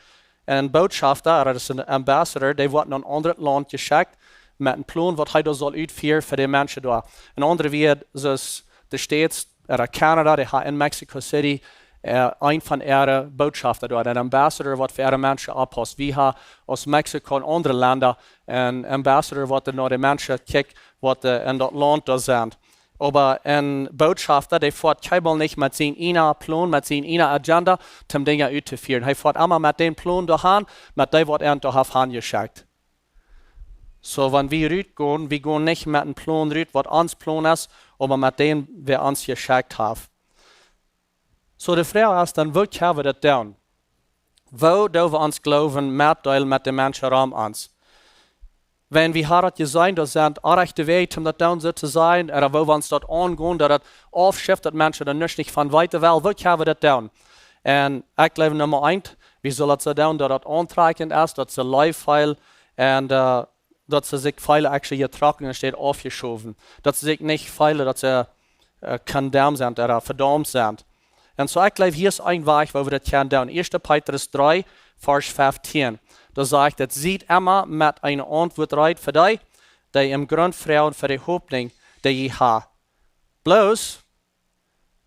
Een Botschafta, ooda daut es een Ambassador, dee woat no een aundret Launt jeschekjt met een Plon, waut hee doa saul utfieren fa de Menschen doa. Een aundret wia, soo aus de States, ooda Canada, dee haben en Mexico City, äh, een von äare Botschafta doa, een Ambassador, waut fa äare Menschen oppaust. Wie haben aus Mexiko un aundre Lenda een Ambassador, waut doa no de Menschen kjikjt, waut, äh, en daut Launt doa sent. Oba een Botschafta, dee foat kjeenmol nich met sien eenen Plon, met sien eene Agenda, toom Dinja uttofieren. Hee foat emma met dän Plon doahan, met dee, waut hee doa haft hanjeschekjt. Soo, wan wie rutgonen, wie gonen nich met een Plon rut, waut ons Plon es, oba met dän, wäa ons jeschekjt haft. Soo, de Froag es dan, woo kjenn wie daut doonen? Woo doo wie ons Gloowen metdeelen met de Menschen rom ons? Wan wie haben daut jeseenen, daut sent orrajchte Wäaj, om daut doonen, soo to sajen, ooda woo wie ons daut aungonen, daut daut aufschifft, daut Menschen doa nuscht nich von weeten wellen, woo kjenn wie daut doonen? Un ekj jleew, Numma eent, wie sellen daut soo doonen, daut daut auntrakjent es, daut see leef feelen un, äh, daut see sikj feelen actually jetrocken enne Städ aufjeschowen. Daut see sikj nich feelen, daut see, äh, condemned sent ooda vedaumt sent. Un soo, ekj jleew, hia es een Wajch, woo wie daut kjennen doonen. Ieeschte Petrus dree, Varsch feftieen. Doa sajcht et: "Siet emma met eene Auntwuat reed fa dee, dee om Grunt froagen fa de Hopninj, dee jie haben. Bloos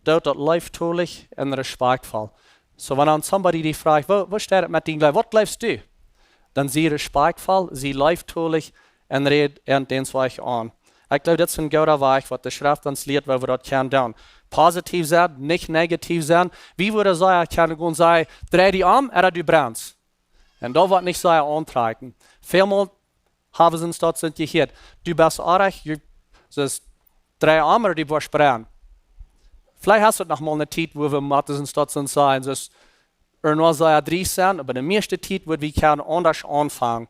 doot daut leeftolich un respakjtvoll." Soo, wan dan somebody die froagt: "Woo, woo steit et met dien Gloowen? Waut jleefst du?" Dan sie respakjtvoll, sie leeftolich un räd an dän Wajch aun. Ekj jleew, daut es een gooda Wajch, waut de Schreft ons lieet, woo wie daut kjennen doonen. Positiev sennen, nich negatief sennen. Wie wudden sajen, kjennen gonen sajen: "Drei die om, ooda du brennst." Un daut woat nich sea auntrakjent. Välmol haben see ons daut soo jehieet: "Du best orrajcht, du, soo, drei om, ooda du woascht brennen." Veleicht es et noch mol eene Tiet, wua wie motten ons daut soo sajen, soo, ooda nu sea driest sennen, oba de mieeschte Tiet wudd wie kjennen aundasch aunfangen.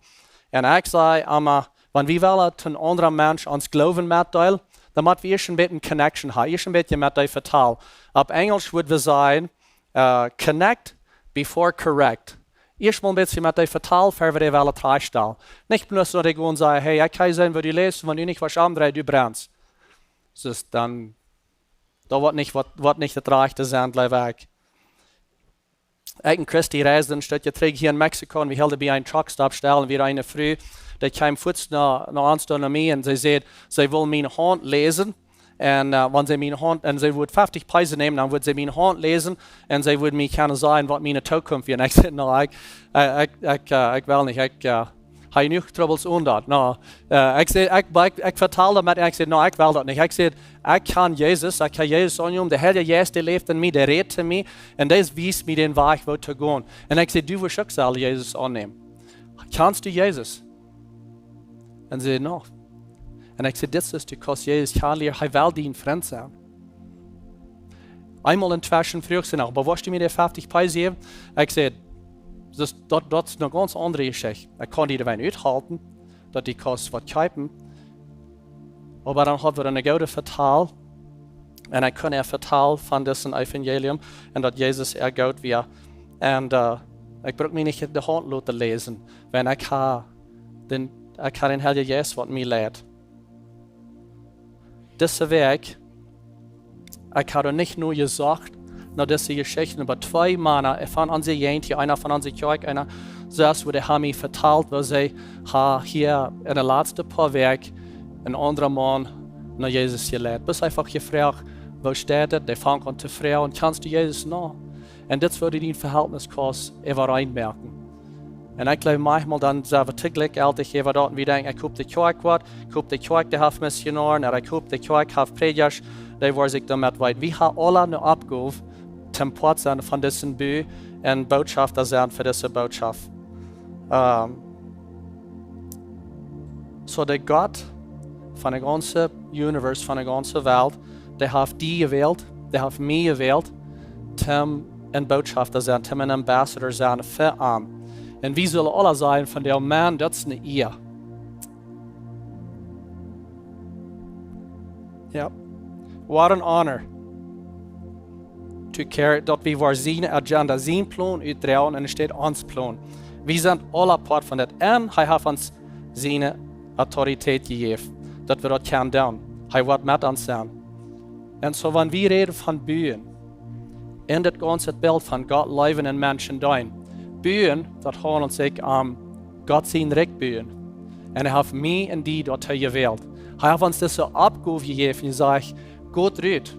Un ekj saj emma, wan wie wellen een aundra Mensch ons Gloowen metdeelen, dan mott wie ieescht een bät connection haben, ieescht een bät met dee vetalen. Opp Enjlisch wudd wie sajen, äh, connect before correct. Ieescht mol een bät met dee vetalen, ver wie dee wellen trajchtstalen. Nich bloos no dee gonen sajen: "Hey, ekj kaun seenen, woo du läfst, wan du nich woascht omdreien, du brennst." Soo, dan, daut woat nich, woat, woat nich daut rajchte sennen, jleew ekj. Ekj un Christy reisden een Stekj trigj hia en Mexiko un wie hilden bie een Truckstop stell un wia eene Fru, dee kjeem fuaz no, no ons doa no mie un see säd, see wull miene Haunt läsen. Un, äh, wan see miene Haunt, un see wudd feftig Pesos nämen, dan wudd see miene Haunt läsen un see wudd mie kjennen sajen, waut miene Tookunft wia. Un ekj säd: "No, ekj, äh, ekj, ekj, äh, ekj well nich, ekj, äh, hab jenuach Trubbels onen daut." No, äh, ekj säd, ekj, ekj, ekj vetald daut met, ekj säd: "No, ekj well daut nich." Ekj säd: "Ekj kjan Jesus, ekj kjan Jesus aunjenomen, de Heilje Jeist, dee läft en mie, dee rät to mie, un dee wiest mie dän Wajch, woo to gonen." Un ekj säd: "Du wurscht uk sellen Jesus aunnämen. Kjanst du Jesus?" Un see säd: "No." Un ekj säd: "Dit es, du kaust Jesus kjanen lieren, hee well dien Frint sennen." Eemol entweschen fruach see noch: "Oba wurscht du mie dee feftig Pesos jäwen?" Ekj säd: "Daut, daut, daut es eene gaunz aundre Jeschicht. Ekj kaun die doa wan uthalpen, daut du kaust waut kjeepen." Oba dan haud wie eene goode Vetal. Un ekj kunn äa vetalen von disen Evangelium un daut Jesus äa goot wia. Un, äh, ekj bruck mie nich de Haunt loten läsen, wan ekj hab dän, ekj hab dän Heiljen Jeist, waut mie leit. Dise Wäakj, ekj hab nich no jesocht, no dise Jeschichten, oba twee Mana von onse Jäajent, eena von onse Kjoakj, eena sest, woo dee haben mie vetalt, woo see haben hia en de latste poa Wäakj een aundra Maun no Jesus jeleit. Bloos eefach jefroacht: "Woo steit et?" Dee fangt aun to froagen: "Kjanst du Jesus?" No. Un dit es, woo du dien Vehältnis kaust äwareen moaken. Un ekj jleew, maunchmol dan sent wie too jlikjjeltich äwa daut un wie denkjen: "Ekj hop, de Kjoakj woat, ekj hop, de Kjoakj, dee haft Missionoaren, un ekj hop, de Kjoakj haft Prädjasch, dee woaren sikj doamet weeten." Wie haben aula eene Oppgow, toom Poat sennen von disen Bu un Botschafta sennen fa dise Botschaft. Ähm, Soo de Gott von de gaunze Universe, von de gaunze Welt, dee haft die jewält, dee haft mie jewält, toom een Botschafta sennen, toom een Ambassador sennen fa am. Un wie sellen aula sajen von däm: Maun, daut es ne Ea. Jo. What an honor to carry, daut wie woaren siene Agenda, sien Plon utdroagen un enne Städ ons Plon. Wie sent aula Poat von daut. Un hee haft ons siene Autoritäet jejäft, daut wie daut kjennen doonen. Hee woat met ons sennen. Un soo, wan wie räden von buen, en daut gaunze Bilt von Gott leewen un Menschen deenen. Buen, daut haundelt sikj om Gott sien Rikj buen. Un hee haft mie un die doatoo jewält. Hee haft ons dise Oppgow jejäft un jesajcht: Got rut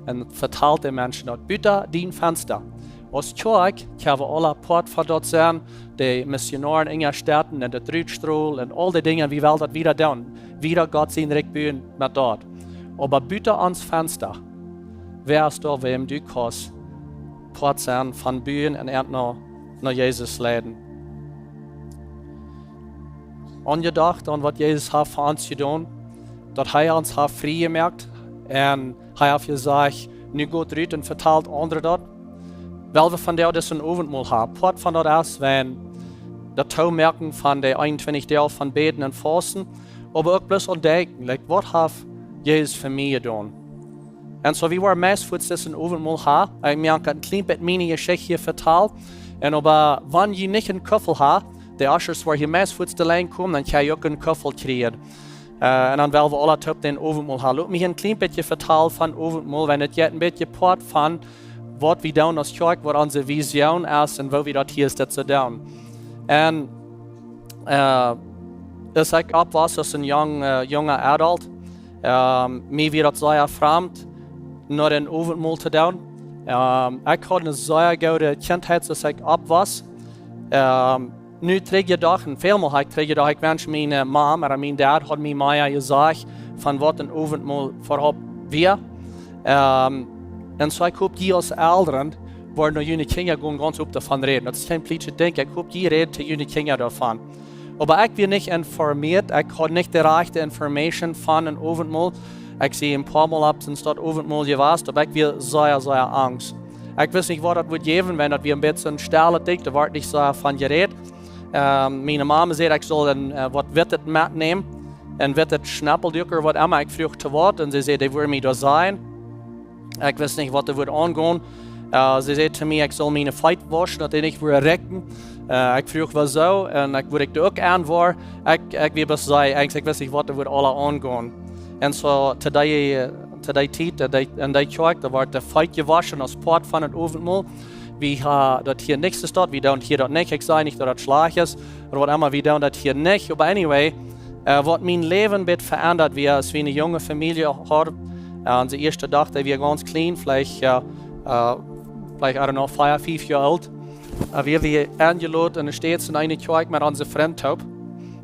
un vetalt de Menschen daut buta dien Fensta. Aus Kjoakj kjenn wie aula Poat von daut sennen, de Missionoaren enjastetten un daut rutstrolen un aul dee Dinja, wie wellen daut wada doonen, wada Gott sien Rikj buen met daut. Oba buta ons Fensta, wäa es doa, wäm du kaust Poat sennen von buen un an no, no Jesus leiden? Aunjedocht aun waut Jesus haft fa ons jedonen, daut hee ons haft frie jemoakt un hee haft jesajcht: Nu got rut un vetalt aundre daut. Well wie vondoag daut Owentmol haben. Poat von daut es, wan daut Toomoaken von de eenuntwintich Doag von Bäden un Fausten, oba uk bloos aun denkjen, like, waut haft Jesus fa mie jedonen? Un soo, wie woaren meist fuaz daut Owentmol haben. Ekj moak een kjlien bät miene Jeschicht hia vetalen. Un oba wan jie nich een Kuffel haben, de Ushers, woa hia meist fuaz de Lien komen, dan kjenn jie uk een Kuffel kjrieen. Äh, un dan well wie aula toop daut Owentmol haben. Lot mie een kjlien bät vetalen von Owentmol, wan et jeit een bät Poat von waut wie doonen aus Kjoakj, waut onse Vision es un woo wie daut hia es, daut to doonen. Un, äh, aus ekj oppwos aus een jung, äh, junga Adult, ähm, mie wia daut sea framd, no een Owentmol to doonen. Ähm, ekj haud eene sea goode Kjintheit, aus ekj oppwos. Ähm, nu trigj jedocht, un välmol hab ekj trigj jedocht, ekj wensch, miene Mom ooda mien Dad haud mie mea jesajcht von waut een Owentmol äwahaupt wia. Ähm, un soo, ekj hop, jie aus Elren woaren no june Kjinja gonen gaunz opp doavon räden. Daut es kjeen plietsjet Dinkj. Ekj hop, jie räden to june Kjinja doavon. Oba ekj wia nich informiert, ekj haud nich de rajchte Information von een Owentmol. Ekj sie een poa Mol opp sien daut Owentmol jewast, oba ekj wia sea, sea angst. Ekj wist nich, waut daut wudd jäwen, wan daut wia een bät een stellet Dinkj, doa wort nich sea von jerät. Ähm, miene Mom säd, ekj sull een, äh, waut Wittet metnämen, een wittet Schneppeldück ooda waut emma. Ekj fruach to waut un see säd, dee wudden mie daut sajen. Ekj wist nich, waut doa wudd aungonen. Äh, see säd to mie, ekj sull miene Feet wauschen, daut dee nich wudden rikjen. Äh, ekj fruach, wuarom, un ekj wudd ekj doa uk aun woaren. Ekj, ekj wia bloos sea angst, ekj wist nich, waut doa wudd aula aungonen. Un soo, to dee, to dee Tiet, to dee, en dee Kjoakj, doa wort de Feet jewoschen aus Poat von daut Owentmol. Wie haben daut hia nich jedonen, wie doonen hia daut nich. Ekj saj nich, daut daut schlajcht es, ooda waut emma, wie doonen daut hia nich. Oba anyway, äh, waut mien Läwen bät veendat wia, aus wie eene junge Famielje hauden. Äh, onse ieeschte Dochta wia gaunz kjlien, veleicht, äh, äh, veleicht, I don't know, fief, fief Joa oolt. Äh, wia wie enjelot enne States en eene Kjoakj met onse Frind toop.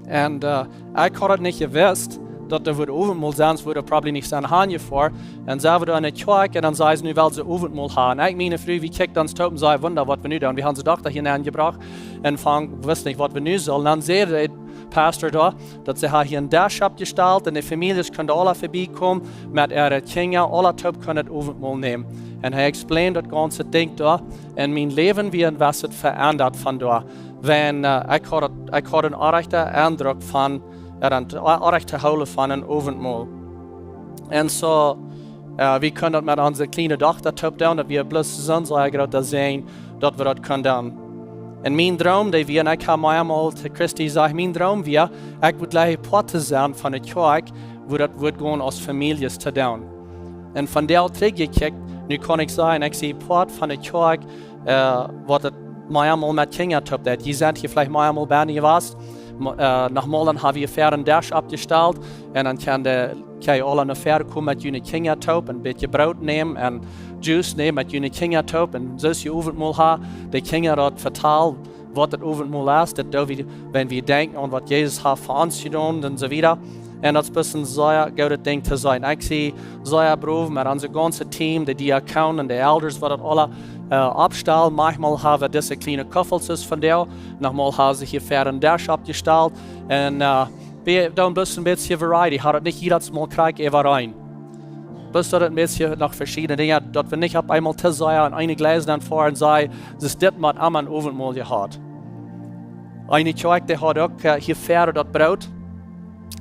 Un, äh, ekj haud daut nich jewist, daut doa wudd Owentmol sennen, see wudden probably nich sennen hanjefoaren. Un see wieren doa enne Kjoakj un dan säden see, nu well see Owentmol haben. Ekj, miene Fru, wie kjikjten ons toop un säden, Wunda, waut wie nu doonen. Wie haben onse Dochta hia nenjebrocht un fungen, wisten nich, waut wie nu sullen. Dan säd de Pastor doa, daut see haud hia een Desch oppjestalt un de Famieljes kunnen aula verbiekomen met äare Kjinja, aula toop kunnen daut Owentmol nämen. Un hee explained daut gaunze Dinkj doa. Un mien Läwen wia een bät veendat von doa. Wan, äh, ekj haud, ekj haud een oajen Endruck von, äh, een oajen Hoolen von een Owentmol. Un soo, äh, wie kunnen daut met onse kjliene Dochta toop doonen, daut wia bloos soo een sea groota Säajen, daut wie daut kunnen doonen. Un mien Droom, dee wia, un ekj hab mie eemol to Christy jesajcht, mien Droom wia, ekj wudd jlikj Poat to sennen von eene Kjoakj, wua daut wudd gonen aus Famieljes to doonen. Un von doa trigj jekjikjt, nu kaun ekj sajen, ekj sie Poat von eene Kjoakj, äh, waut daut mie eemol met Kjinja toop deit. Jie sent hia veleicht mie eemol bennen jewast. Mo-, äh, noch mol dan hab wie ver een Desch oppjestalt. Un dan kjennen de, kjenn jie aula no ver komen met june Kjinja toop, een bät Broot nämen un Juice nämen met june Kjinja toop. Un soo aus jie Owentmol haben, de Kjinja daut vetalen, waut daut Owentmol es, daut doo wie, wan wie denkjen aun waut Jesus haft fa ons jedonen un soo wieda. Un daut es een sea goodet Dinkj to sennen. Ekj sie sea froh met onse gaunze Team, de Diakonen un de Elders, waut daut aula, äh, oppstalen. Maunchmol haben wie dise kjliene Kuffels von doa. Noch mol haben see hia ver een Desch oppjestalt. Un, äh, wie doonen bloos een bät variety, ha daut nich jiedet Mol krakjt äwarein. Bloos daut een bät noch veschiedne Dinja, daut wie nich opp eemol to sea aun eene Gleis dan foaren un sajen, daut dit mott emma een Owentmol jehaut. Eene Kjoakj, dee haud uk, äh, hia ver daut Broot.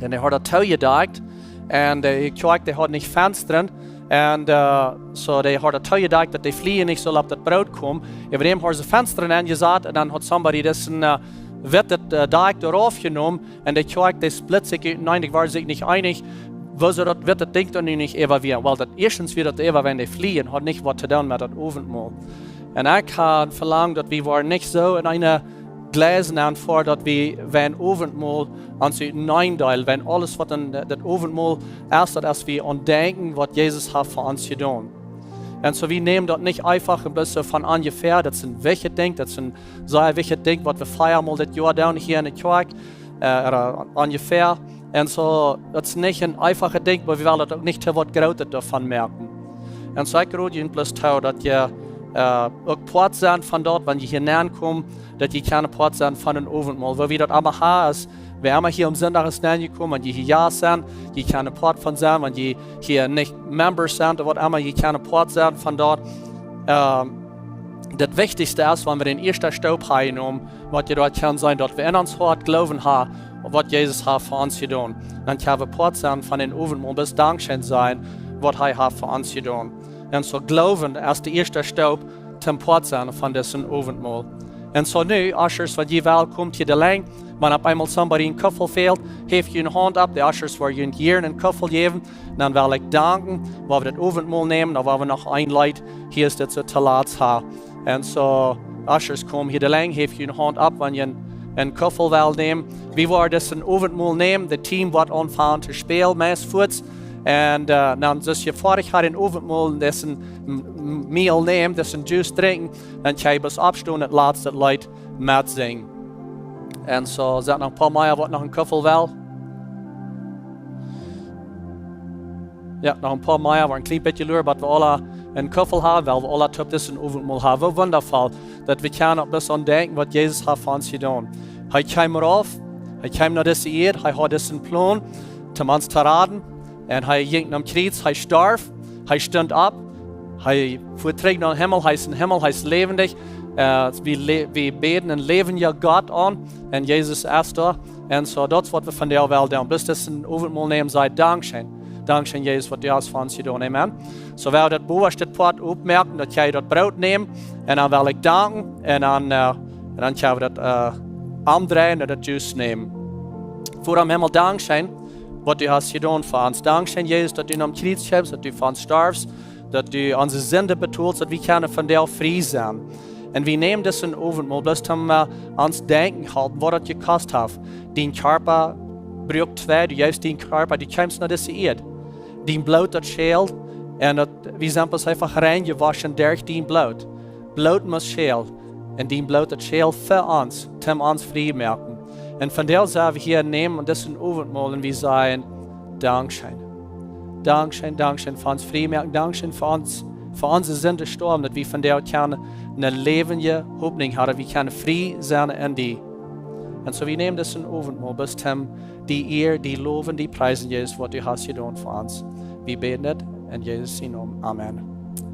Un dee haud daut toojedakjt. Un de Kjoakj, dee haud nich Fenstren. Un, äh, soo, dee haud daut toojedakjt, daut de Flieen nich sullen opp daut Broot komen. Äwa däm haud see Fenstren aunjesat un dan haud somebody daut, äh, wittet, äh, Dakj doarauf jenomen. Un de Kjoakj, dee split sikj ut un ekj wia sikj nich eenich, wuarom daut witte Dinkj dan nu nich äwa wia. Well, daut ieeschtens wia daut äwa wäajen de Flieen, haud nich waut to doonen met daut Owentmol. Un ekj ha een Velangen, daut wie woaren nich soo en eene Gleis nenn foaren, daut wie wäajen Owentmol ons uteneen deelen, wäajen aules waut en daut Owentmol es, daut es wie aun denkjen, waut Jesus haft fa ons jedonen. Un soo, wie nämen daut nich eefach een bät soo von onjefäa, daut es een wichtjet Dinkj, daut es een sea wichtjet Dinkj, waut wie fief Mol dit Joa doonen hia en de Kjoakj, äh, ooda onjefäa. Un soo, daut es nich een eefachet Dinkj, oba wie wellen daut uk nich to waut Grootet doavon moaken. Un soo, ekj rod junt bloos too, daut jie, äh, uk Poat sent von daut, wan jie hia nenkomen, daut jie kjennen Poat sennen von een Owentmol. Woo wie daut emma ha es, wäa emma hia aum Sindach es nenjekomen, wan jie hia sent, jie kjennen Poat von sennen, wan jie hia nich Members sent, ooda waut emma, jie kjennen Poat sennen von daut. Ähm, daut Wichtichste es, wan wie dän ieeschten Stap han jenomen, waut jie doa kjennen seenen, daut wie en ons Hoat Gloowen haben, waut Jesus haft fa ons jedonen. Dan kjenn wie Poat sennen von dän Owentmol, bloos dankscheen sajen, waut hee haft fa ons jedonen. Un soo Gloowen es de ieeschte Stap toom Poat sennen von disen Owentmol. Un soo nu, Ushers, wan jie wellen, komt hia de Lenj. Wan opp eemol somebody een Kuffel fält, heft june Haunt opp, de Ushers woaren junt jieren een Kuffel jäwen. Dan well ekj danken, wan wie daut Owentmol nämen, dan woa wie noch een Leet, hia es dit soo to latst ha. Un soo, Ushers, komt hia de Lenj, heft june Haunt opp, wan jie een, een Kuffel wellen nämen. Wie woaren disen Owentmol nämen, daut Team woat aunfangen to spälen, meist fuaz. Un, äh, dan, soo aus jie foadich haben, dän Owentmol, disen M-, M-, Meal nämen, disen Juice drinkjen, dan kjenn jie bloos oppstonen, daut latste Leet metsinjen. Un soo, sent noch een poa mea, waut noch een Kuffel wellen. Jo, noch een poa mea, woaren een kjlien bät luren, bat wie aula een Kuffel haben, wiels wie aula toop disen Owentmol haben. Woo wundafoll, daut wie kjennen opp bloos aun denkjen, waut Jesus haft fa ons jedonen. Hee kjeem rauf, hee kjeem no dise Ieed, hee haud disen Plon, toom ons to raden. Un hee jinkj nom Kjriez, hee storf, hee stunt opp, hee fua trigj nom Himmel, hee es em Himmel, hee es läwendich. Äh, wie lä-, wie bäden een läwendja Gott aun. Un Jesus es doa. Un soo, daut es waut wie vondoag wellen doonen. Bloos disen Owentmol nämen, sajen: Dankscheen. Dankscheen, Jesus, waut du hast fa ons jedonen. Amen. Soo, wie woaren daut bowaschte Poat oppmoaken, daut jie daut Broot nämen. Un dan well ekj danken. Un dan, äh, un dan kjenn wie daut, äh, omdreien un daut Juice nämen. Voda em Himmel, dankscheen, waut du hast jedonen fa ons. Dankscheen, Jesus, daut du nom Kjriez kjeemst, daut du fa ons storfst, daut du onse Sind betolst, daut wie kjennen vondoag frie sennen. Un wie nämen disen Owentmol, bloos toom, äh, ons denkjen halpen, waut daut jekost haft. Dien Kjarpa bruak twee, du jeefst dien Kjarpa, du kjeemst no dise Ieed. Dien Bloot, daut schält, un daut, wie sent bloos eefach rein jewoschen derch dien Bloot. Bloot must schälen. Un dien Bloot, daut schält fa ons, toom ons frie moaken. Un vondoag sell wie hia nämen un disen Owentmol un wie sajen: Dankscheen. Dankscheen, dankscheen fa ons frie moaken. Dankscheen fa ons, fa onse Sind storwen, daut wie vondoag kjennen eene läwendje Hopninj haben, wie kjennen frie sennen en die. Un soo, wie nämen disen Owentmol, bloos toom die Ea, die lowen, die priesen, Jesus, waut du hast jedonen fa ons. Wie bäden daut en Jesus sienen Nomen. Amen.